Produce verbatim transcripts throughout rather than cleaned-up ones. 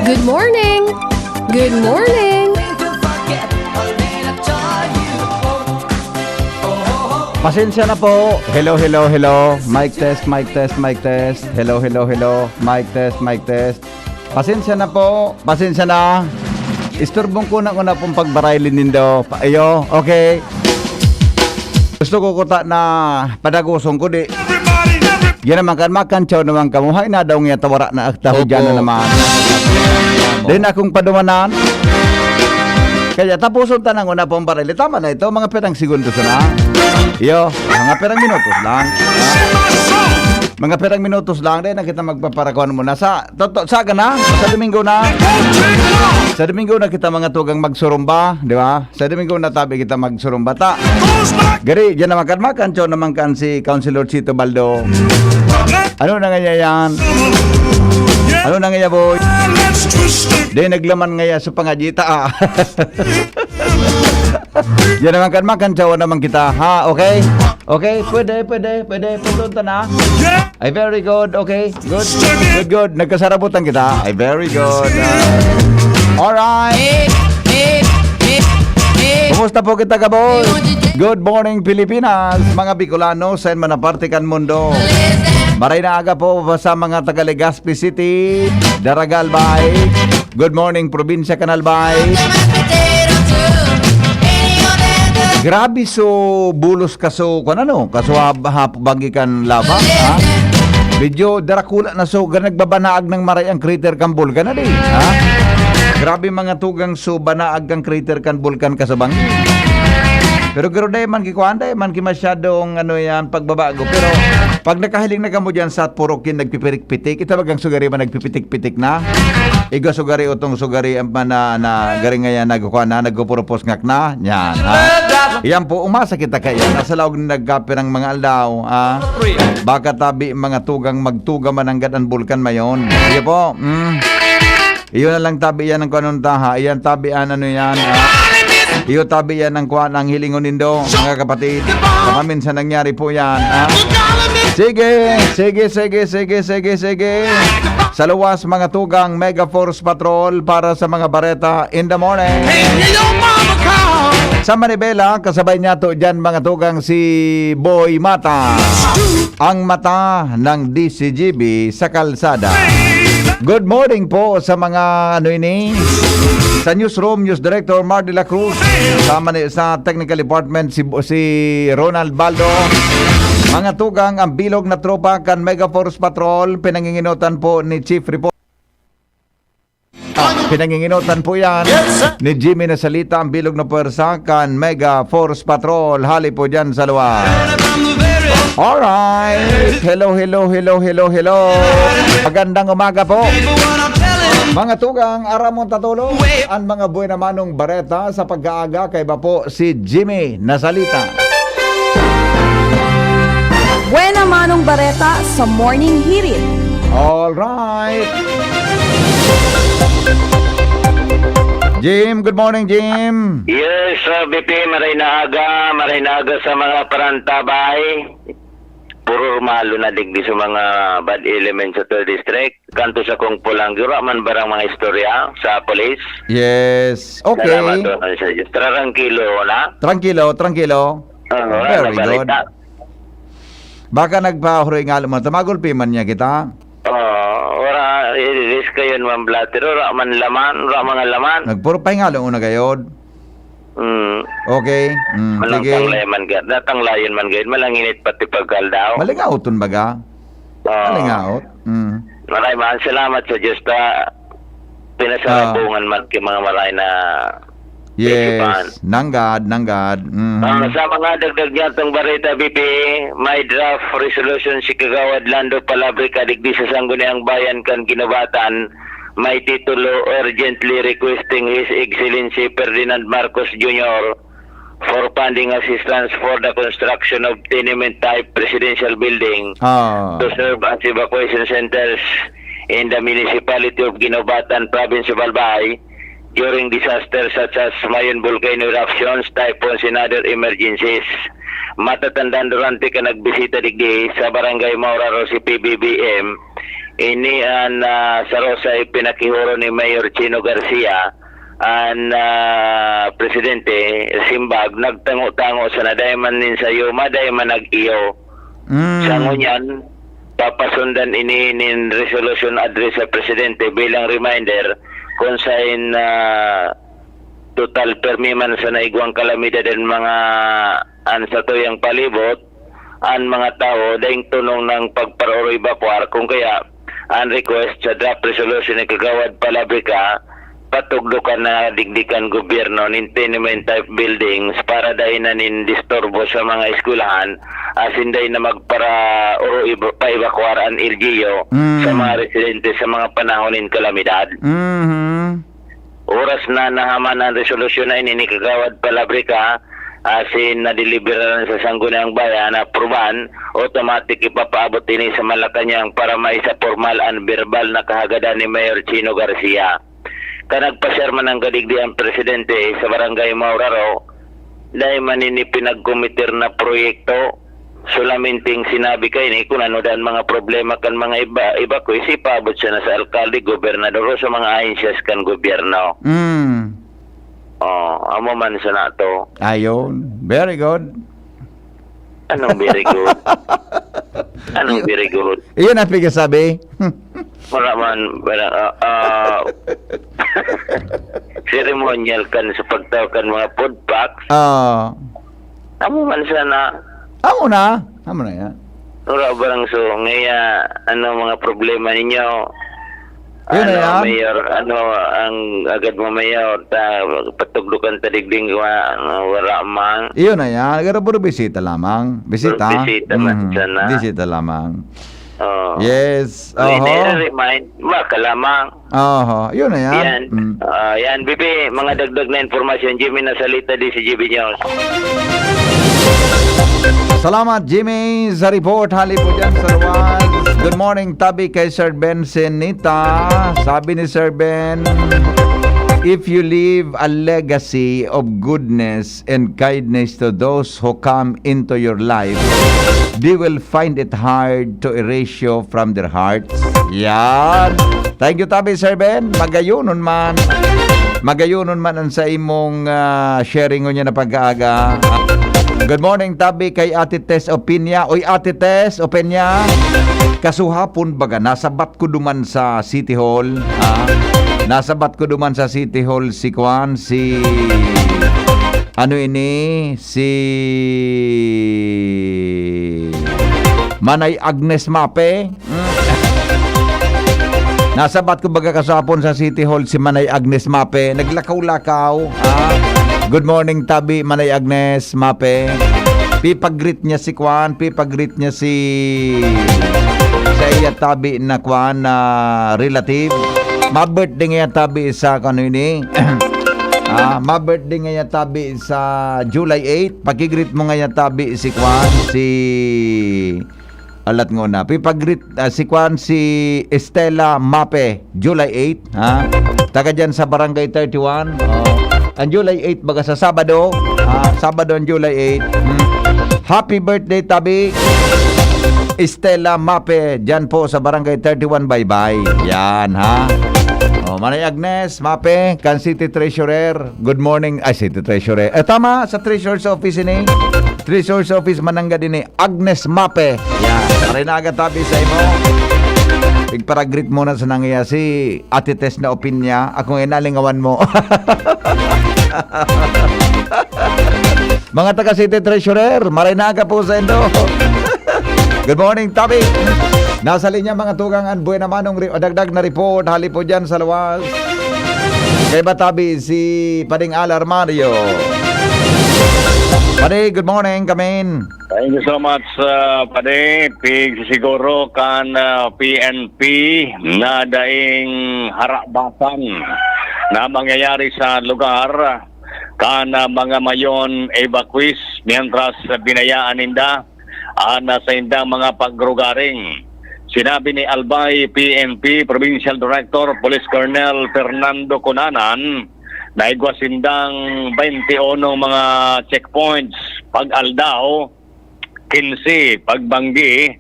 Good morning! Good morning! Pasensya na po. Hello, hello, hello. Mic test, mic test, mic test. Hello, hello, hello. Mic test, mic test. Pasensya na po. Pasensya na. Istorbong ko na una pong pagbaraylin nindo. Pa- Iyo, okay. Gusto ko kuta na padagoson ko, di. Yan naman kan, makantsaw naman kamo. Hay, nadaw nga tawara na, taho Opo. dyan na naman. Opo. Then akong padumanan. Kaya tapuson ta nang una pong baril. Tama na ito, mga pirang segundos na. Iyo, mga pirang minutos lang. Mga pirang minutos lang, then na kita magpaparakuan muna. Sa, to, to, sa gana, sa Domingo na. Sa Domingo na kita mga tugang magsurumba, di ba? Sa Domingo na tabi kita magsurumba ta. Gari, dyan naman kan, makantsaw naman kan si Councilor Chito Baldo. Ano na nga yan? Ano na nga yan, boy? Di, naglaman nga yan sa pangadita, ah. Yan naman kan, makantsawan naman kita, ha? Okay? Okay, pwede, pwede, pwede. Punta na. Ay, very good. Okay, good. Good, good. Nagkasarabutan kita. Ay, very good. Ah. Alright. Kumusta po kita, kaboy? Good morning, Pilipinas. Mga Bicolano, saan man na parte kan mundo. Maray na aga po sa mga taga Legazpi City, Daragal Bay. Good morning, Probinsya kan Albay. Grabe so bulos kaso, kung ano, kaso hab-, hap-, bagi kan laba, ha? Medyo darakula na so, ga-, nagbabanaag ng maray ang crater kan bulkan, na di, ha? Grabe mga tugang so, banaag kan crater kan bulkan kaso banggi. Pero garo dai man kikuan, dai man ki masyadong ano yan, pagbabago. Pero pag nakahiling na kamo dyan sa puro kin nagpipirik-pitik, ito bagang sugari man nagpipitik-pitik na. Igwa sugari, utong sugari, ang pa na, na garing ngayon, nagkukuha na, nagpupurupos ngak na. Yan, ha? Yan po, umasa kita kaya. Nasa laog na nagkapirang mga aldaw, ha? Baka tabi, mga tugang magtuga mananggad ang bulkan mayon. Sige po, mm. Iyo na lang tabi yan ang kuanon ta, ha? Iyan tabi an ano yan, ha? Iyo tabi yan ang kuan, ang hilingon nindo, mga kapatid. Baka minsan nangyari po yan, ha? Sige, sige, sige, sige, sige, sige. Sa luwas, mga tugang, Mega Force Patrol para sa mga bareta in the morning. Sa Manibela, kasabay niya to dyan, mga tugang, si Boy Mata. Ang mata ng D C G B sa kalsada. Good morning po sa mga ano ini, sa newsroom, News Director Mar de la Cruz, sama ni, sa Technical Department, si, si Ronald Baldo. Mga tugang, ang bilog na tropa kan Mega Force Patrol, pinanginginotan po ni Chief Report. Pinanginginotan po yan ni Jimmy Nasalita, ang bilog na pwersa kan Mega Force Patrol. Hali po dyan sa luwas. Alright. Hello, hello, hello, hello, hello. Magandang umaga po. Mga tugang, aramon tatulo, ang mga buena manong bareta sa pagkaaga, kaiba po si Jimmy Nasalita. Buena manong bareta sa Morning Hirit. Alright. Jim, good morning, Jim. Yes, uh, B P, maray na aga, maray na aga sa mga parantabay. Puro malo na digdi sa mga bad elements sa third district. Kanto sa kong pulang, gura man barang mga istorya sa polis. Yes. Okay. Salamat doon sa Diyos. Trarangkilo na. Trangkilo, trangkilo. Oo, wala Very na good. balita. Baka nagpahuroy nga mo, tumagulpi man niya kita. Oo, wala, i-release kayo naman blatter. Wala man laman, wala mga laman. Nagpuro pahingalo una gayod. Mm. Okay. Mm, Malang sige. tanglayan man ga-, natanglayan man gayod. Malanginit pati pagkaldaw. Malingaoton baga? Oo. Malingaot. Mm. Maray man, salamat sa Diyos ta pinasarabungan Ah. man kay mga maray na Yes. Isupan. Nanggad, nanggad. Mhm. Ah, sa mga dagdag niya itong bareta, B P, may draft resolution si Kagawad Lando Palabrica digdi sa Sangguniang Bayan kan Guinobatan, may titulo, Urgently Requesting His Excellency Ferdinand Marcos Junior for funding assistance for the construction of tenement-type residential building Ah. to serve as evacuation centers in the municipality of Guinobatan, province of Albay, during disasters such as Mayon volcano eruptions, typhoons, and other emergencies. Matatandaan, durante ka nagbisita digdi sa Barangay Mauraro si P B B M, Ini an, ah, saro sa ipinakihuro ni Mayor Chino Garcia, an, ah, presidente, simbag, nagtango-tango sana, dai man nin sayuma, dai man nag-iyo. Mm. Sa ngunyan, papasundan ini nin resolution address sa presidente bilang reminder kung sain, ah, total permi man sana igwang kalamidad an mga, an satuyang palibot, an mga tawo daing tonong nang pagparaoroy bakwar, kung kaya an request sa draft resolution ni Kagawad Palabrica, patugdokan na digdi kan gobyerno nin tenement type buildings para dai na nin disturbo sa mga eskwelahan, asin dai na magparaoroy iba-, paibakwar an L G U Mm. sa mga residente sa mga panahon nin kalamidad. Mhm. Oras na nahaman an resolusyon na ini ni Kagawad Palabrica, asin nadeliberan sa Sangguniang Bayan na aprubahan, automatic ipapaabot ini sa Malacañang para maisa pormal an berbal na kahagadan ni Mayor Chino Garcia. Kan nagpasyar man an kadigdi an presidente sa Barangay Mauraro, dai man ini pinagkomitir na proyekto. Solamente sinabi kaini kun ano daa an mga problema kan mga iba, evacuees, ipaabot siya na sa alkalde, gobernador o sa mga ahensyas kan gobyerno. Mm. Oh, amo man sana to. Ayun. Very good. Anong very good? Anong very good? Iyon ang pigkasabi. Wala man, wala, ah, ah, ceremonial kan sa pagtao kan mga food packs. Ah. Amo man sana. Amo na. Amo na yan. Wala barang so, ngaya, ano mga problema ninyo? Yun na Ano, yan. Mayor, ano, ang agad mo, Mayor, ta, patugdokan ta digding wa-, wala man. Iyon na yan. Pero puro bisita lamang. Bisita. Puro bisita man Mhm. sana. Bisita lamang. Oo. Yes. Hindi Oho. na remind, baka lamang. Oho. Yun na yan. Yan. Mm. Ah, yan, Bibi, mga dagdag na impormasyon, Jimmy Nasalita, D C G B News. Salamat, Jimmy, sa report. Hali po dyan sa Ruaz. Good morning, tabi kay Sir Ben Senita. Sabi ni Sir Ben, "If you leave a legacy of goodness and kindness to those who come into your life, they will find it hard to erase you from their hearts." Yan. Thank you, tabi, Sir Ben. Magayonon man. Magayonon man ang sa imong, ah, sharing ngunyan na pag-aaga. Good morning, tabi, kay Ate Tess Opinia. Oy, Ate Tess Opinia, kasuhapon baga, nasabat ko duman sa City Hall, ha? Nasabat ko duman sa City Hall si kwan, si, ano ini, si Manay Agnes Mape. Hmm. Nasabat ko baga kasapon sa City Hall si Manay Agnes Mape. Naglakaw-lakaw, ha? Good morning, tabi, Manay Agnes Mape. Pipag-greet niya si kwan, pipag-greet niya si, sa iya tabi na kwan, na relative. Ma-birthday niya tabi sa, kano ini? Ah, ma-birthday niya tabi sa July eight. Paki-greet mo niya tabi si kwan, si, alat ngona. Pipag-greet, ah, si kwan, si Estela Mape, July eight, ha? Taga dyan sa Barangay thirty-one. Oh. Ang July eight, baga sa Sabado. Ah, Sabado ang July eight. Hmm. Happy birthday, tabi. Estela Mape, dyan po sa Barangay thirty-one, Baybay. Yan, ha? Oh, Manay Agnes Mape, kan City Treasurer. Good morning. Ay, City Treasurer. Eh, tama, sa Treasurer's Office ini. Treasurer's Office, mananggad ini. Agnes Mape. Yan. Maray na aga tabi sa imo. Igparagrit mo na sa nangyaya si Ate Tess na opinion. Akong inalingawan mo. Mga taga City Treasurer, maray na aga po sa indo. Good morning, tabi. Nasa linya, mga tugang, ang buena manong ri-, dagdag na report. Hali po dyan sa luwas. Kay ba tabi si Pading Al Armario? Padi, good morning, kamin. Thank you so much, uh, Padi. Pig siguro kan, uh, P N P na daing harabasan na mangyayari sa lugar kan, uh, mga mayon evacuees mientras binayaan ninda an, ah, saindang mga pagrugaring. Sinabi ni Albay P N P Provincial Director Police Colonel Fernando Cunanan na igwa sindang twenty-one mga checkpoints pag-aldaw, quince pagbanggi,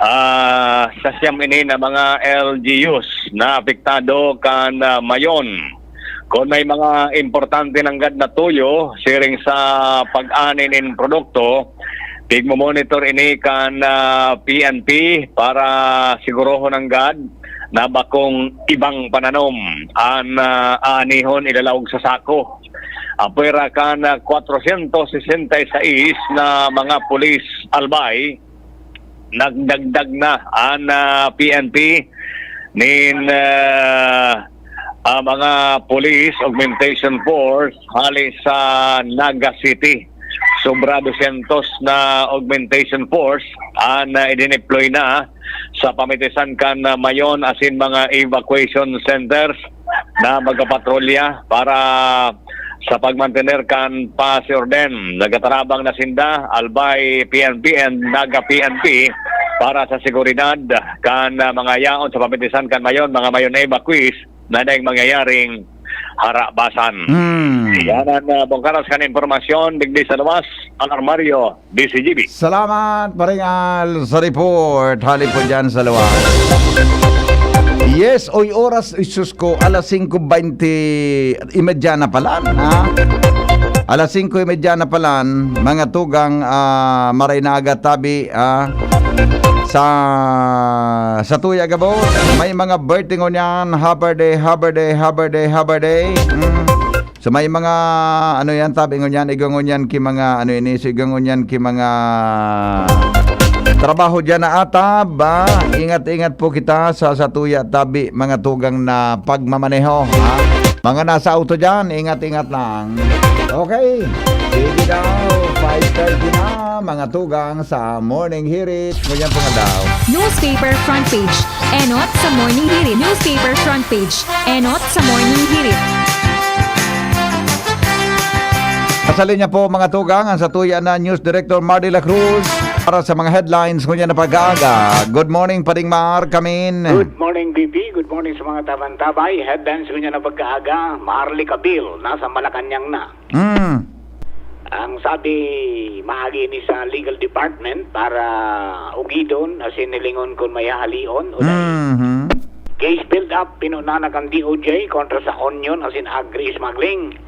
Ah, sa siyam ini na mga L G Us na apektado kan, ah, Mayon. Kun may mga importante nanggad na tuyo siring sa pag-ani nin produkto, tigmo-monitor ini kan, ah, P N P para sigurohon nanggad na bakong ibang pananom an, ah, aanihon ilalaog sa sako. Apwera kan, ah, kwatrosyentos sesenta y seis na mga pulis, Albay, nagdagdag na an, ah, P N P nin, ah, ah, mga police augmentation force hali sa Naga City. Sobra dosyentos na augmentation force an, ah, idineploy na sa pamitisan kan, ah, Mayon asin mga evacuation centers na magpapatrolya para sa pagmantener kan paz y orden. Nagtatarabang na sinda, Albay P N P and Naga P N P, para sa seguridad kan, ah, mga yaon sa pamitisan kan Mayon, mga Mayon evacuees na daing mangyayaring harabasan. Hmm. Yan ang, ah, bungkaras kan impormasyon digdi sa luwas, Alarmario, D C G B. Salamat, Paring Al, sa report. Hali po dyan sa luwas. Yes, oy, oras, Jesus ko, alas singko baynte, imedya na palan, ha? Alas singko imedya na palan, mga tugang, ah, maray na aga tabi, ah, sa, sa tuya gabos, may mga birthday ngunyan, happy day, happy day, happy day, happy day. Mm. So, may mga, ano yan, tabi ngunyan, igwa ngunyan ki mga, ano ini, so igwa ngunyan ki mga trabaho dyan na atab, ah. Ingat-ingat po kita sa, sa tuya tabi, mga tugang na pagmamaneho, ha? Mga nasa auto dyan, ingat-ingat lang. Okay, sige daw, five thirty na, mga tugang sa Morning Hirit. Ngunyan po nga daw. Newspaper front page. Enot sa Morning Hirit. Newspaper front page. Enot sa Morning Hirit. Nasa linya po, mga tugang, ang satuya na News Director Mar de la Cruz para sa mga headlines ngunyan na pag-aaga. Good morning, Paring Mar, kamin. Good morning, B P. Good morning sa mga tabang-tabay. Headlines ngunyan na pag-aaga, Maharlika Bill, nasa Malacañang na. Mm. Ang sabi, maagi ni sa legal department para ugidon asin hilingon kun may hahalion o dai. Mhm. Case build-up, pinunana kan D O J kontra sa onion asin agri-smuggling.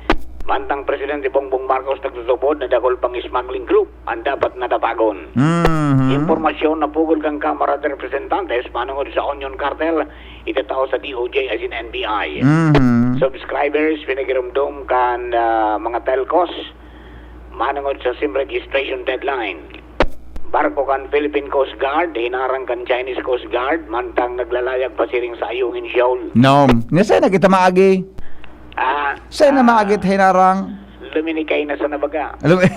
Mantang Presidente Bongbong Marcos nagtutubod na dakul pang smuggling group an dapat na tapagon. Mhm. Impormasyon na pugol kan Kamara de Representantes manungod sa onion cartel, itatao sa D O J asin N B I. Mhm. Subscribers, pinagirumdom kan, ah, mga telcos manungod sa sim registration deadline. Barko kan Philippine Coast Guard, hinarang kan Chinese Coast Guard, mantang naglalayag pasiring sa Ayungin Shoal. No. Nga sa'yo na kita maagi? Ah, Sa'yo na ah, maagi at hinarang? Luminikay na sa nabaga. Alam mo,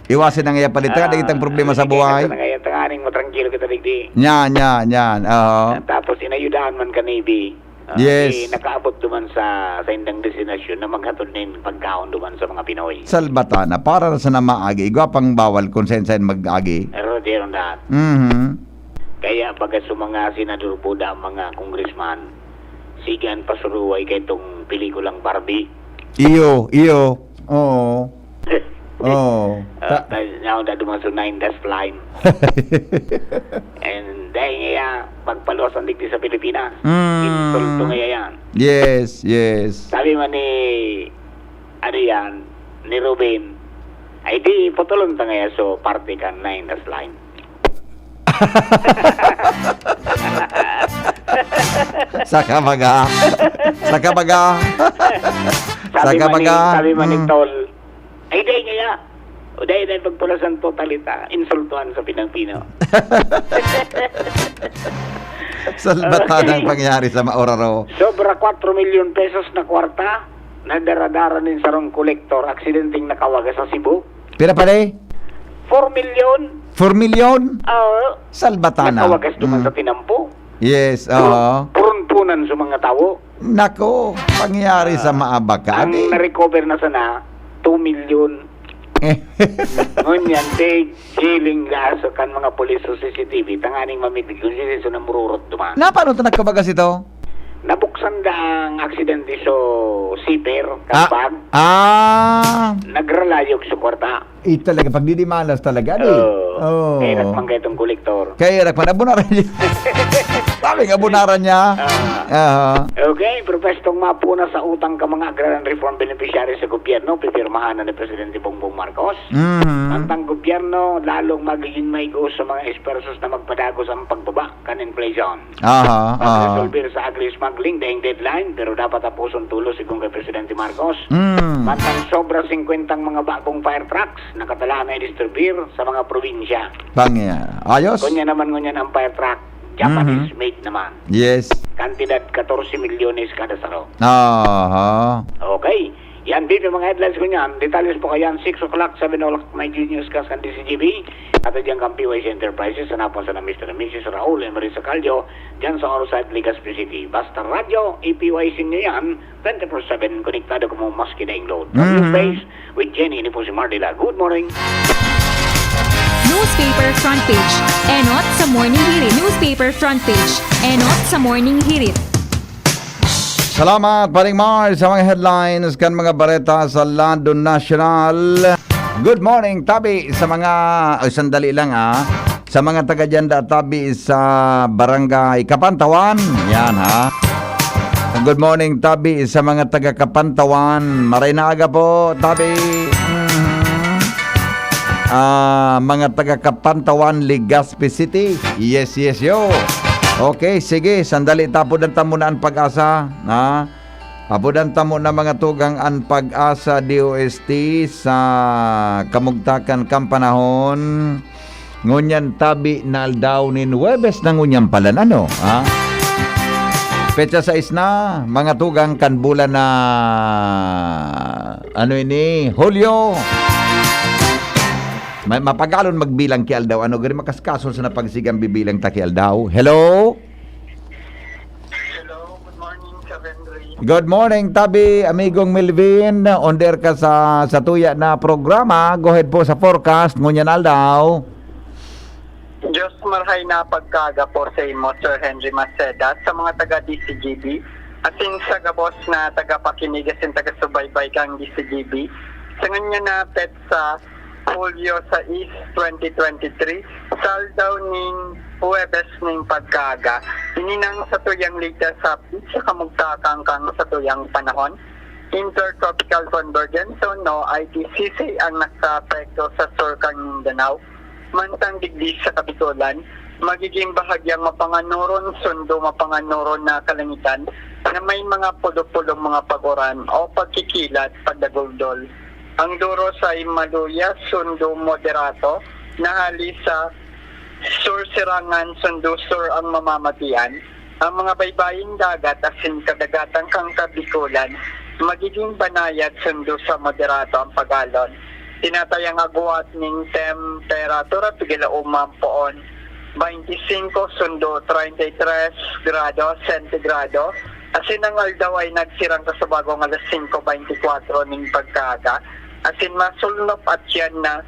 iwasin na nga yan, palit. Taka, Ah, dagitang problema sa luminikay na buhay. Sa nangaya, tanganing matrangkilo kita digdi. Yan, yan, yan. Oo. Tapos, inayudahan man ka, Navy. Ah, Yes. Di nakaabot duman sa, sa indang destinasyon na maghatod nin pagkaon duman sa mga Pinoy. Salbatana, para na sana maagi. Igwa pang bawal kung sain-sain mag-agi. Pero di ron lahat. Mhm. Kaya baga sa mga senador po da, mga congressman, sige an pasuruway kay itong pelikulang Barbie. Iyo, iyo. Oo. Oo. Ah, Ta- tayo na ako duman sa nine dash line. And dahil nga, pagpaluwas ang digdi sa Pilipinas, Mm. insulto nga yan. Yes, yes. Sabi man ni, ano yan, ni Ruben, ay di, putulon ta nga yan, so, parte kan nine dash line. Saka baga. Saka baga. Sabi Saka man ni, baga. sabi man ni Mm. Tol, ay, dahil nga, o dahil, dahil pagpulasan totalita, insultuhan sa Pinang Pino. Salbatan ang Okay. pangyari sa Maoraro. Sobra kwatro milyon pesos na kwarta, nagdara-dara nin sarong kolektor, aksidenteng nakawagas sa Cebu. Pira pa, de? Four million. Four million? Oo. Salbatana. Nakawagas duman Mm. sa tinampo. Yes, Purun-, oo. purunpunan sa mga tawo. Nako, pangyari sa Ah, maabak ka, ang di? na-recover na sana, two million. Eh. Ngunyan, tig, siling gaso kan mga pulis sa C C T V, tanganing mamitig kung sino sa namururot duman. Na, paano ito nagkabagas ito? Nabuksan da ang aksidente sa zipper, Ah, kambag. ah. Nagralayog sa kwarta. Eh, talaga, pagdidimalas talaga, di? Oo. Oo. Kaya nagpangga itong kolektor. Kaya nagpan-, abunaran niya. Sabi nga, abunaran niya. Ah. Aha. Okay, propestong mapuna sa utang ka mga agrarian reform beneficiaries sa gobyerno, pipirmahan na ni Presidente Bongbong Marcos. Mhm. Mantang gobyerno, lalong magiging maigo sa mga esfuerzos na magpadagos ang pagbaba kan inflation. Aha, aha. Pag-resolver sa agri-smuggling, daing deadline, pero dapat tapuson tulos, sigon kay Presidente Marcos. Mm. Mantang sobra singkwentang mga bagong fire trucks, nakatalaan na i-distribute sa mga probinsya. Pangya. Ayos? Kunya naman ngunyan ang fire truck, Japanese Mhm. made naman. Yes. Kantidad katorse milyones kada saro. Aha. Okay. Yan, dito mga headlines ko niyan. Detalles po kayan, six o'clock, seven o'clock, may G News Cast kan D C G B. At diyan kang P Y C Enterprises, hanapon sa na Mister and Missus Raul and Marisa Calio, dyan sa Orsay, Legazpi City. Basta radyo, i-P Y C nyo yan, twenty-four seven, konektado kamo maski daing load. From Mhm. News Base, with Jenny, ini po si Mardila. Good morning. Newspaper front page. Enot sa Morning Hirit. Newspaper front page. Enot sa Morning Hirit. Salamat, Paring Mar, sa mga headlines kan mga bareta sa Lado National. Good morning, tabi sa mga, ay, sandali lang, ah. Sa mga taga dyan da, tabi sa Barangay Kapantawan. Yan, ha. Good morning, tabi sa mga taga Kapantawan. Maray na aga po, tabi. Mhm. Ah, mga taga Kapantawan, Legazpi City. Yes, yes, yo. Okay, sige, sandali, tapudan ta muna ang Pag-asa, ha? Apudan ta muna, mga tugang, an Pag-asa D O S T sa kamugtakan kan panahon. Ngunyan tabi na aldaw nin Huwebes na ngunyan palan, ano, ha? Petsa sais na, mga tugang, kan bulan na, ano ini, Hulyo. Ma-, mapagalon magbilang ki aldaw, ano, gari makaskasol sa napagsigang bibilang ta ki aldaw. Hello? Hello, good morning, Sir Henry. Good morning, tabi, amigong Melvin. On air ka sa, sa tuya na programa. Go ahead po sa forecast ngunyan aldaw. Diyos marhay na pagkaga po sa imo, Sir Henry Maceda, sa mga taga D C G B, asin sa gabos na tagapakinig asin taga-subaybay kang D C G B. Sa ngunyan na petsa, Hulyo sais, twenty twenty-three, sa aldaw ning Huwebes ning pagkaga, ini nang satuyang latest update sa kamugtakan kan satuyang panahon. Intertropical Convergence Zone o I T C C ang nakaapekto sa sur kan Mindanao. Mantang digdi sa Kabikolan, magiging bahagyang mapanganoron sundo mapanganoron na kalangitan na may mga pulo-pulong mga pag-uran o pagkikilat, pagdaguldol. Ang duros ay maluya sundo moderato na hali sa sur-sirangan sundo sur ang mamamatian. Ang mga baybaying dagat asin kadagatan kan Kabikolan magiging banayad sundo sa moderato ang pag-alon. Tinatayang agwat ning temperatura pigila uma poon, baynti singko sundo treinta y tres grado sentigrado. Asin ang aldaw ay nagsirang ka sa bagong alas singko baynti kwatro ning pagkaaga. Asin masulnop at yan na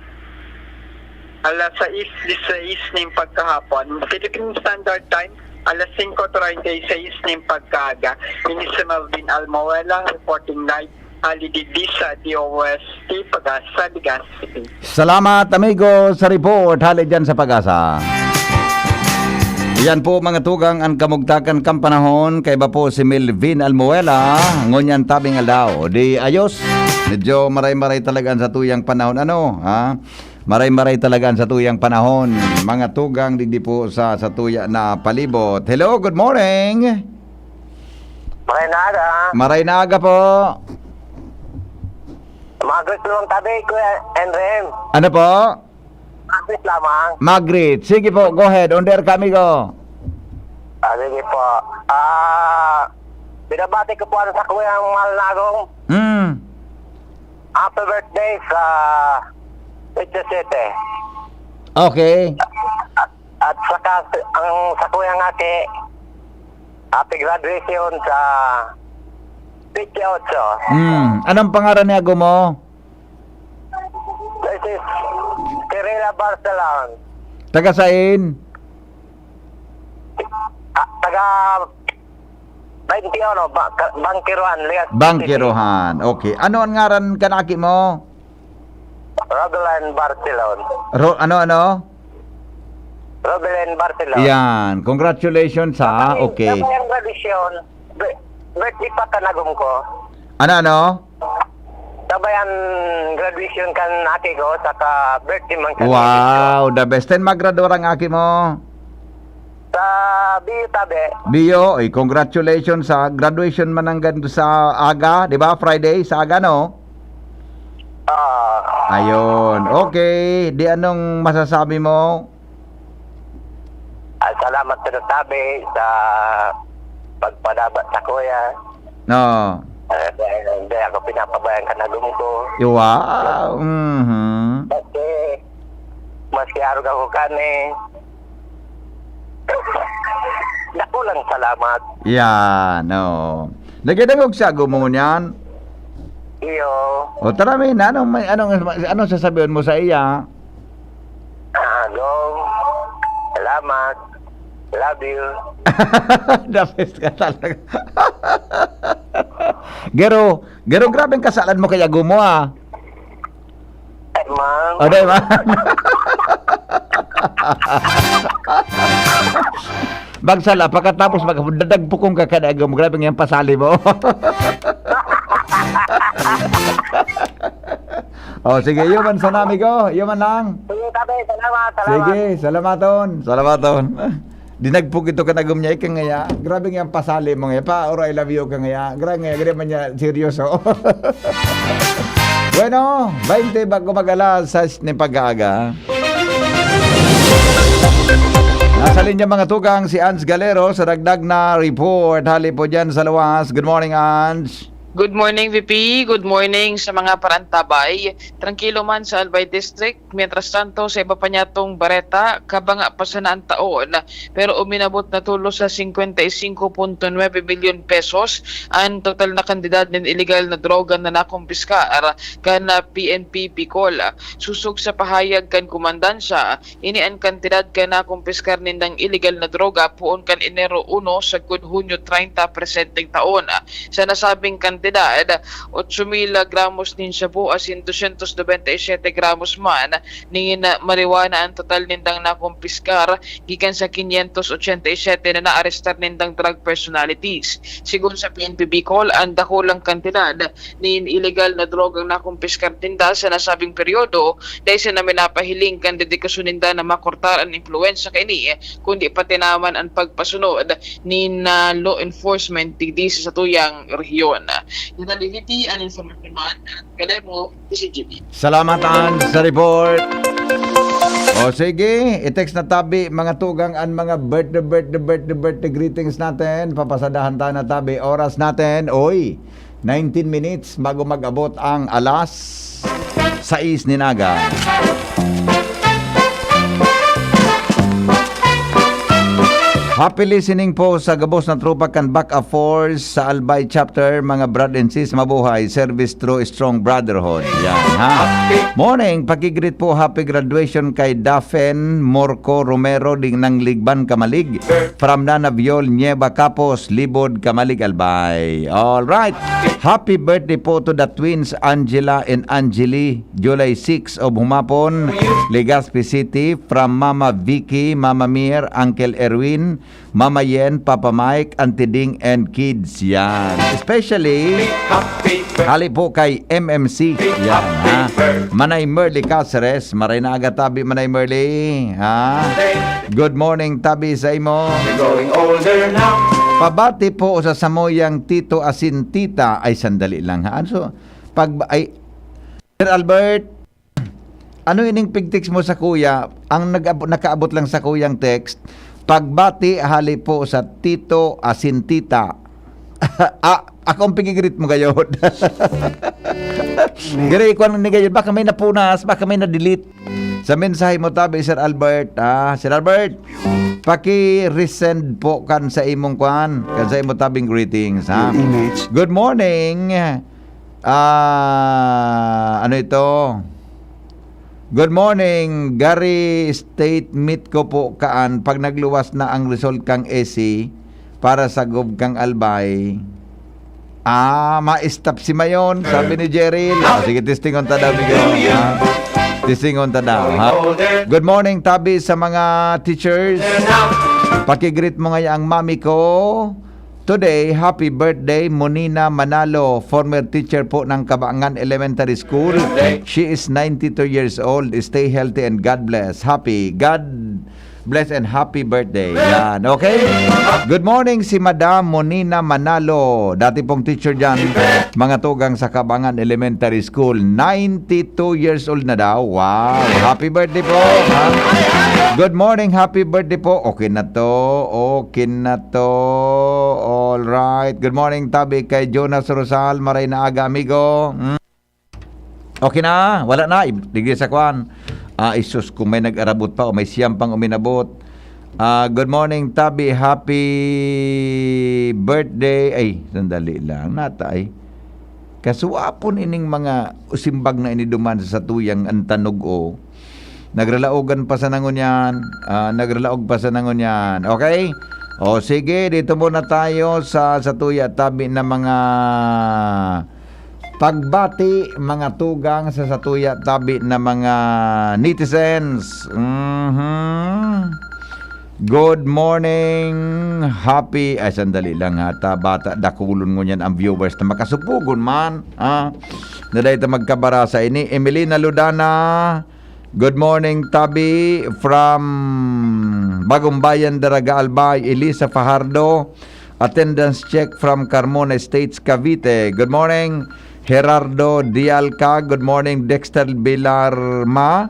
alas sais disisais ning pagkahapon, Philippine Standard Time, alas singko treinta y seis ning pagkaaga. Ini si Melvin Almoela, reporting live, hali digdi sa D O S T Pag-asa, Legazpi. Salamat, amigo, sa report. Hali dyan sa Pag-asa. Yan po, mga tugang, ang kamugtakan kan panahon. Kaiba po si Melvin Almuela, ngunyan tabing aldaw. Di ayos. Medyo maray-maray talaga ang satuyang panahon. Ano? Ha? Maray-maray talaga ang satuyang panahon. Mga tugang, digdi po sa satuya na palibot. Hello, good morning. Maray na aga. Maray na aga po. Magrit lang tabi, Kuya Enrem. Ano po? Magrit lamang. Magrit. Sige po, go ahead. On air ka, amigo. Ah, sige po. Ah, binabati ko po ano sa Kuya ang mahal na agong. Hmm. Happy birthday sa Pizza City. Okay. At, at saka ang sa Kuya nga kay happy graduation sa Pizza Ocho. Hmm. Anong pangaran ni ago mo? This is Kirila Barcelon. Taga sain? Ah, taga twenty-one, ba, ka- Bangkiruhan, Lias. Bangkiruhan. Okay. Ano ang ngaran kan aki mo? Robelan Barcelon. Ro-, ano, ano? Robelan Barcelon. Yan. Congratulations, ha. Sabay, okay. Sabay ang graduation. Bir-, birthday pa kanagom ko. Ano, ano? Sabay ang graduation kan aki ko, saka birthday man kan misis ko. Wow, the best. Ten magradura ang aki mo? Sa B U tabi. B U, eh, congratulations sa graduation man nanggad sa aga, di ba? Friday, sa aga, no? Ah. Ayun. Okay. Di anong masasabi mo? Ah, salamat sa nasabi sa pagpadaba sa kuya. No. Ah, dahil hindi ako pinapabayaan kanagom ko. Wow. Mhm. Kasi, maski arog ako kani, dakulang salamat. Yan, no. Nagdangog siya, gumo niyan. Iyo. O, tara, min, anong, may, anong, anong sasabihin mo sa iya? Ah, Gov, salamat. Love you. The best ka talaga. Gero, Gero, grabe ang kasalan mo kaya gumo, ah. Ay, man. O, di ba? Magsala, pagkatapos mag-, dadagpukon ka kada agom. Grabe nga yung pasali mo. O, sige, iyo man sana, amigo. Iyo man lang. Sige, tabi, salamat, salamat. Sige, salamaton. Salamaton. Dinagpok ito kanagom niya, ika ngaya. Grabe nga yung pasali mo ngaya. Pa, or I love you ka ngaya. Grabe ngaya, grabe man niya, seryoso. Bueno, baynte bago mag-alas sais nin pag-aaga. Nasa linya, mga tugang, si Ans Galero sa dagdag na report. Hali po dyan sa luwas. Good morning, Ans. Good morning, V P. Good morning sa mga parantabay. Trangkilo man sa Albay District. Mientras tanto, sa iba pa niyatong bareta, kabanga pa sana an taon, pero uminabot na tulos sa singkwenta y singko punto nuebe milyon pesos an total na kantidad nin iligal na droga na nakumpiskar kan, ah, P N P Bicol. Sosog sa pahayag kan komandansya, ini an kantidad kan nakumpiskar nindang iligal na droga poon kan Enero uno sagkod Hunyo treinta presenteng taon. Sa nasabing kantidad, otso mil gramos nin shabu asin dosyentos nobenta y siyete gramos man nin marijuana an total nindang nakumpiskar gikan sa quinientos ochenta y siete na naarestar nindang drug personalities. Sigon sa P N P Bicol, an dakulang kantidad nin ilegal na drogang nakumpiskar ninda sa nasabing peryodo dai sana minapahiling kan dedikasyon ninda na makortar an impluwensya kaini, kundi pati naman an pagpasunod nin, ah, law enforcement digdi sa satuyang rehiyon. Dina Liliti, an informasyon man, Kalemo, D C G B. Salamat, Ans, sa report. O sige, i-text na tabi, mga tugang, an mga birthday, birthday, birthday, birthday greetings natin. Papasadahan ta na tabi. Oras natin, oy, nineteen minutes bago mag-abot ang alas sais nin aga. Happy listening po sa gabos na tropa kan Back a Force sa Albay Chapter, mga brad and sis, mabuhay, service through strong brotherhood. Yan, ha? Morning, pakigreet po, happy graduation kay Dafen Morco Romero, ding nang Ligban, Camalig, from Nana Viol Nieva Capos, Libod, Camalig, Albay. All right. Happy birthday po to the twins Angela and Angeli, July six of humapon, Legazpi City, from Mama Vicky, Mama Mir, Uncle Erwin, Mama Yen, Papa Mike, Auntie Ding, and kids. Yan. Especially, hali po kay M M C. Yan, ha? Manay Merly Caceres. Maray na aga tabi, Manay Merly. Ha? Good morning, tabi sa imo. Growing older now. Pabati po sa samuyang tito asin tita. Ay, sandali lang, ha? Ano, so, pag, ay, Sir Albert, ano ining pig-text mo sa kuya? Ang nag-ab-, nakaabot lang sa kuyang text, pagbati hali po sa tito asin tita. Ah, ako ang pigigrit mo gayod. Giri, ikuan ni gayod. Baka may napunas, baka may na-delete. Sa mensahe mo tabi, Sir Albert. Ah, Sir Albert, paki-resend po kan sa imong kuan, kan sa imong tabing greetings, ha? Your image. Good morning. Ah, ano ito? Good morning, Gary. State meet ko po kaan pag nagluwas na ang result kang S C para sa Gov kang Albay. Ah, ma-stop si Mayon, sabi ni Jerry. Ah, sige, testingon ta daw, amigo. Ah. Tisingon ta daw, ha? Good morning, tabi sa mga teachers. Pakigreet mo ngaya ang mami ko. Today, happy birthday, Monina Manalo, former teacher po ng Kabangan Elementary School. She is ninety-two years old. Stay healthy and God bless. Happy, God bless and happy birthday. Yan, okay? Good morning, si Madam Monina Manalo. Dati pong teacher dyan, mga tugang sa Kabangan Elementary School. Ninety-two years old na daw. Wow! Happy birthday po, ha? Good morning, happy birthday po. Okay na to. Okay na to. All right. Good morning, tabi kay Jonas Rosal. Maray na aga, amigo. Mm. Okay na, wala na. I- Digdi sa kwan. Ah, isus, kung may nag-arabot pa o may siyam pang uminabot. Ah, good morning, tabi. Happy birthday. Ay, sandali lang. Nata ay. Kasuwapon ining mga usimbag na iniduman sa satuyang antanog, o. Nagralaogan pa sa nangunyan. Ah, nagralaog pa sa nangunyan. Okay? O, sige, dito muna tayo sa satuya tabi na mga pagbati, mga tugang sa satuya tabi na mga netizens. Mhm. Good morning, happy, ay, sandali lang ha, ta, bata, dakulon ngunyan ang viewers na makasupugon man, ha? Na dahil ta magkabarasa ini, Emelina Ludana, good morning, tabi, from Bagong Bayan, Daraga, Albay, Elisa Fajardo, attendance check from Carmona Estates, Cavite. Good morning, Gerardo Dialca. Good morning, Dexter Bilarma.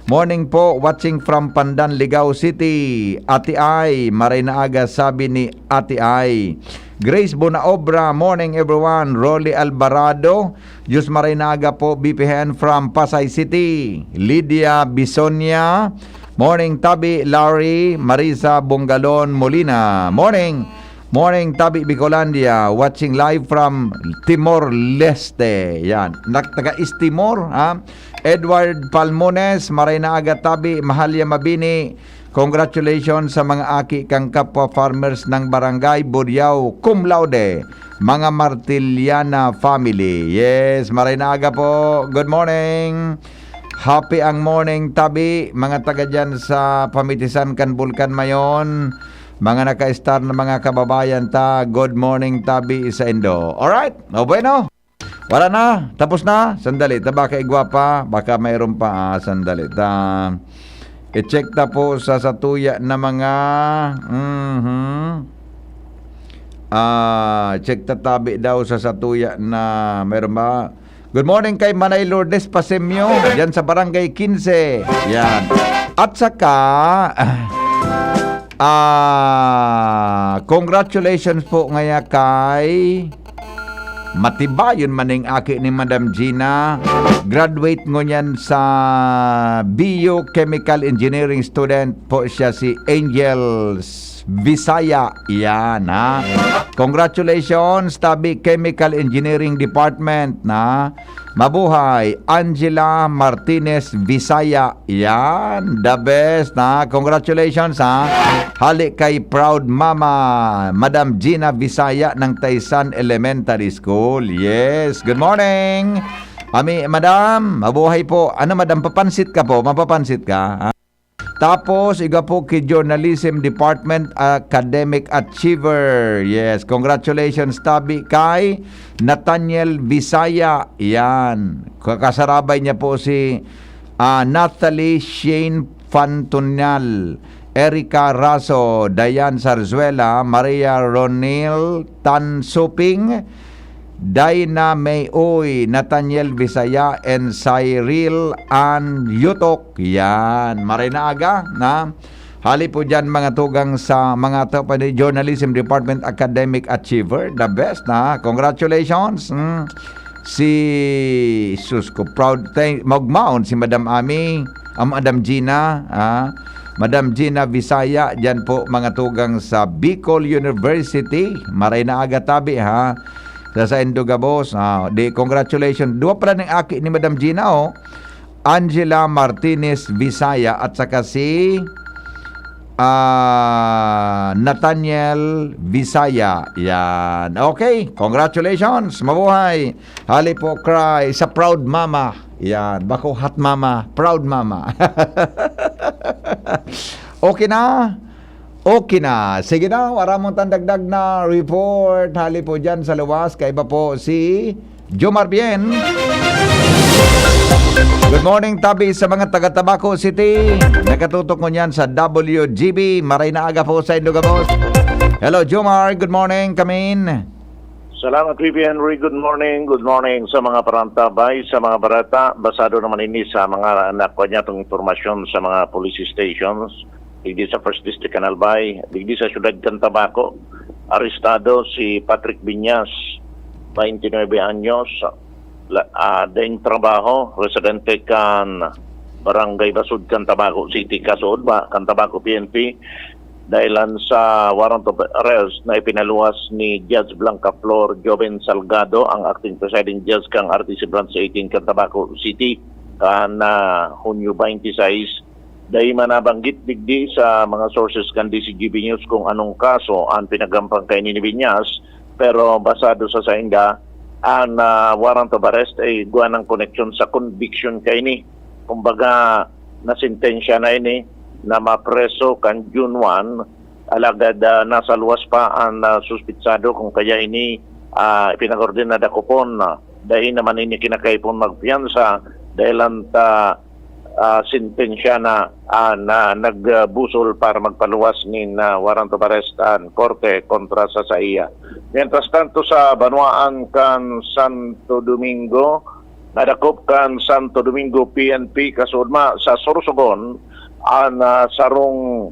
Morning po, watching from Pandan, Ligao City. Ate Ai, maray na aga, sabi ni Ate Ai. Grace Bonaobra, morning everyone. Rolly Alvarado, Diyos maray na aga po, B P N from Pasay City. Lydia Bisonia, morning, tabi, Larry, Marisa Bongalon Molina. Morning, morning, tabi, Bicolandia. Watching live from Timor-Leste. Yan. Nag-, taga East Timor, ha? Edward Palmones, maray na aga, tabi, Mahalia Mabini. Congratulations sa mga aki kang kapwa farmers ng Barangay Buriao, cum laude, mga Martiliana family. Yes, maray na aga po. Good morning. Happy ang morning, tabi. Mga taga dyan sa pamitisan kan Bulkan Mayon. Mga naka-star na mga kababayan ta. Good morning, tabi, sa Indo. Alright. O, bueno. Wala na. Tapos na. Sandali. Ta, baka igwa pa. Baka mayroon pa. Ah, sandali. Ta, i-check ta po sa satuya na mga, mhm. Ah, check ta tabi daw sa satuya na mayroon ba? Good morning kay Manay Lourdes Pasemio, diyan sa Barangay quince. Yan. At saka, ah, congratulations po ngaya kay Matibayon man ning aki ni Madam Gina. Graduate ngunyan sa Biochemical Engineering student po siya, si Angel Visaya. Yan, ha. Congratulations, tabi Chemical Engineering Department, na. Mabuhay, Angela Martinez Visaya. Yan, the best, ha. Congratulations, ha. Hali kay proud mama, Madam Gina Visaya ng Taysan Elementary School. Yes, good morning. Ami, madam, mabuhay po. Ano, madam, papansit ka po? Mapapansit ka? Ha? Tapos, iga po ki Journalism Department, Academic Achiever. Yes, congratulations, tabi kay Nathaniel Visaya. Yan. Kakasarabay niya po si, ah, Natalie Shane Fantunal, Erica Raso, Diane Sarzuela, Maria Ronil Tansuping, Daina May Uy, Nathaniel Visaya, and Cyril Ann Yutok. Yan. Maray na aga, na. Hali po dyan, mga tugang sa mga to, pa ni Journalism Department Academic Achiever. The best, na. Congratulations. Mm. Si, sus ko, proud. Thank, magmaon si Madam Ami, ang Madam Gina, ah. Madam Gina Visaya, dyan po, mga tugang sa Bicol University. Maray na aga tabi, ha. Sa saindo gabos. Ah, di, congratulations. Duwa pala ning aki ni Madam Gina, oh. Angela Martinez Visaya at saka si Ah, Nathaniel Visaya. Yan. Okay, congratulations. Mabuhay. Hali po, cry sa proud mama. Yan. Bako hot mama, proud mama. Okay na? Okay na. Sige na, wala mong tandagdag na report. Hali po dyan sa luwas. Kaiba po si Jomar Bien. Good morning, tabi sa mga taga Tabaco City. Nakatutok ngunyan sa W G B. Maray na aga po sa indo gabos. Hello, Jomar. Good morning. Kamin. Salamat, P P Henry. Good morning. Good morning sa mga parantabay, sa mga barata. Basado naman ini sa mga nakuha niya itong impormasyon sa mga police stations. Digdi sa First District kan Albay, digdi sa siyudad kan Tabaco, arestado si Patrick Viñas, twenty-nine anyos, la, ah, daing trabaho, residente kan Barangay Basud kan Tabaco City, kasuodma kan Tabaco P N P, dahilan sa warrant of arrest na ipinaluwas ni Judge Blanca Flor Joven Salgado, ang acting presiding judge kan R T C Branch eighteen kan Tabaco City, kan, ah, Hunyo twenty-six. Dai man nabanggit digdi sa mga sources kan D C G B News kung anong kaso an pinagampang kaini ni Viñas, pero basado sa sainda, an, ah, warrant of arrest ay igwa nang koneksyon sa conviction kaini. Kumbaga, nasentensya na ini na mapreso kan June one, alagad, ah, nasa luwas pa an, ah, suspitsado, kung kaya ini, ah, pinag-ordenan na dakopon. Dai naman ini kinakaipon magpiyansa dahil an ta ah, sentensya na, ah, na nagbusol para magpaluwas nin, ah, warrant of arrest an korte kontra sa saiya. Mientras tanto, sa banwaan kan Santo Domingo, nadakop kan Santo Domingo P N P kasuodma sa Sorsogon an, ah, sarong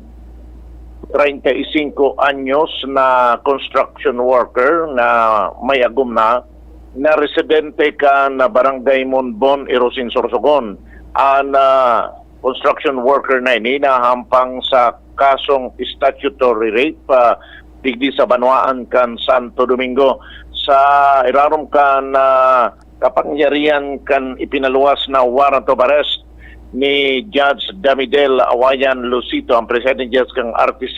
treinta y cinco anyos na construction worker na may agom na na residente kan Barangay Monbon, Irosin, Sorsogon. An, ah, construction worker na ini nahampang sa kasong statutory rape, ah, digdi sa banwaan kan Santo Domingo. Sa irarom kan, ah, kapangyarihan kan ipinaluwas na warrant of arrest ni Judge Damidel Awayan Lucito, ang presiding judge kan R T C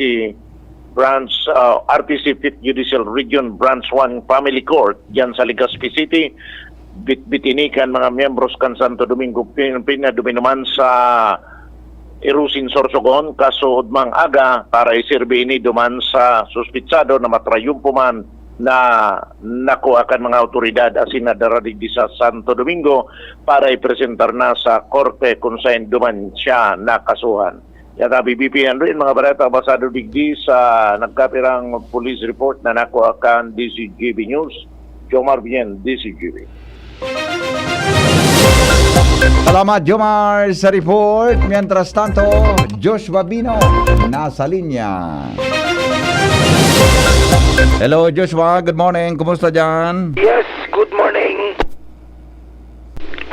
Branch, ah, R T C Fifth Judicial Region, Branch one Family Court, diyan sa Legazpi City. Bitbit ini kan mga miyembros kan Santo Domingo P N P na duminuman sa Irosin, Sorsogon, kasuodmang aga para iserbi ini duman sa suspitsado na matrayumpo man na nakua kan mga awtoridad asin nadara digdi sa Santo Domingo para ipresentar na sa korte kun saen duman siya nakasuhan. Yata, B B P Henry, an mga bareta basado digdi sa nagkapirang police report na nakua kan D C G B News. Jomar Bien, D C G B. Salamat, Jomar, sa report. Mientras tanto, Joshua Bino, nasa linya. Hello, Joshua. Good morning. Kumusta dyan? Yes, good morning.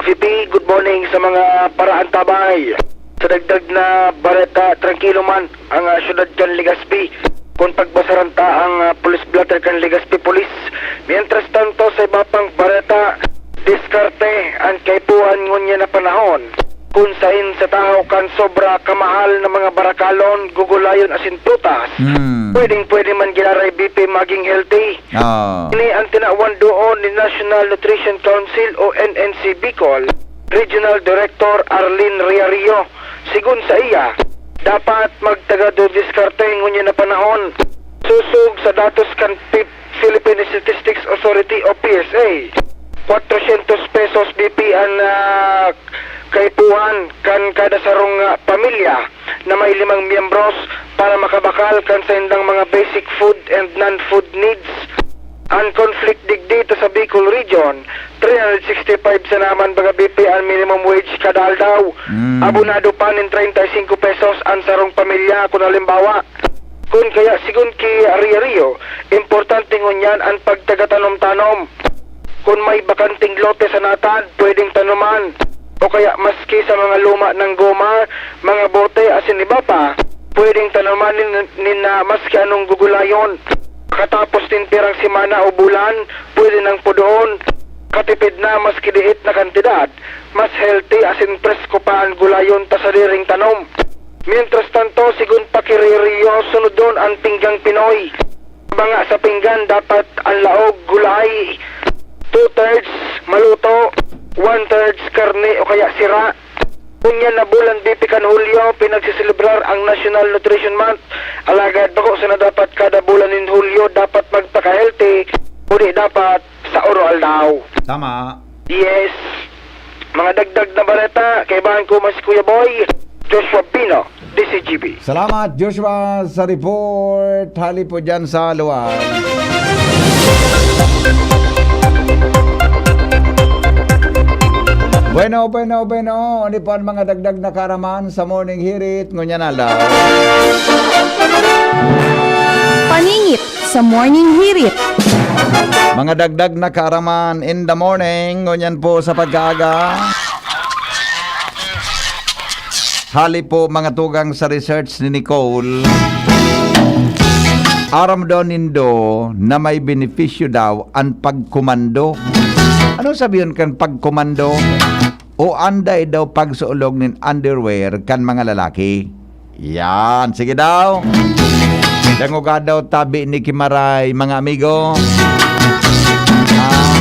V P, good morning sa mga paraantabay. Sa dagdag na bareta, trangkilo man ang, ah, syudad kan Legazpi kun pagbasaran ta ang, ah, police blotter kan Legazpi Police. Mientras tanto, sa iba pang bareta, diskarte an kaipuhan ngunyan na panahon, kun saen sa tahaw kan sobra kamahal na mga barakalon, gugulayon asin prutas. Hmm. Pwedeng-pwede man giraray, V P, maging healthy. Ah. Ini an tinawan doon ni National Nutrition Council o N N C Bicol Regional Director Arlene Riario. Sigon sa iya, dapat magtagad o diskarte ngunyan na panahon. Sosog sa datos kan Pi-, Philippine Statistics Authority o P S A, kwatrosyentos pesos, V P, an, ah, kaipuhan kan kada sarong, ah, pamilya na may limang miyembros para makabakal kan saindang mga basic food and non-food needs. An conflict digdi ta sa Bicol Region, three hundred sixty-five sana man baga, V P, an minimum wage kada aldaw. Mm. Abonado pa nin treinta y cinco pesos an sarong pamilya, kun halimbawa. Kun kaya, sigon ki Ria Rio, importante ngunyan an pagtagatanom-tanom. Kun may bakanteng lote sa natad, pwedeng tanoman. O kaya maski sa mga luma nang goma, mga bote, asin iba pa, pwedeng tanoman nin, nin, ah, maski anong gugulayon. Pakatapos nin pirang semana o bulan, pwede nang pudoon. Katipid na maski liit na kantidad, mas healthy asin presko pa an gulayon ta sadiring tanom. Mientras tanto, sigon pa ki Rio, sunodon an pinggang Pinoy. Banga sa pinggan, dapat an laog gulay, two-thirds maluto, one-thirds karne o kaya sira. Ngunyan na bulan, bipi kan Hulyo, pinagsiselebrar ang National Nutrition Month. Alagad bako sana dapat kada bulan nin Hulyo dapat magpaka-healthy, kundi dapat sa oro aldaw. Tama. Yes. Mga dagdag na bareta, kaibahan ko man si Kuya Boy, Joshua Pino, D C G B. Salamat, Joshua, sa report. Hali po dyan sa luwag. Bueno, bueno, bueno. Ano po ang mga dagdag na kaaraman sa Morning Hirit ngunyan aldaw? Paningit sa Morning Hirit. Mga dagdag na kaaraman in the morning, ngunyan po sa pagkaaga. Hali po, mga tugang, sa research ni Nicole, aram daw nindo na may benepisyo daw an pagkomando. Ano sabihon kan pagkomando? O anday daw pagsuolog nin underwear kan mga lalaki? Yan, sige daw. Dangoga daw tabi ni Kimaray, mga amigo. Ah,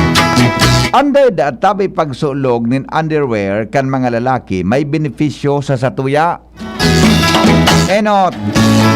anday da tabi pagsuolog nin underwear kan mga lalaki may benepisyo sa satuya? Enot.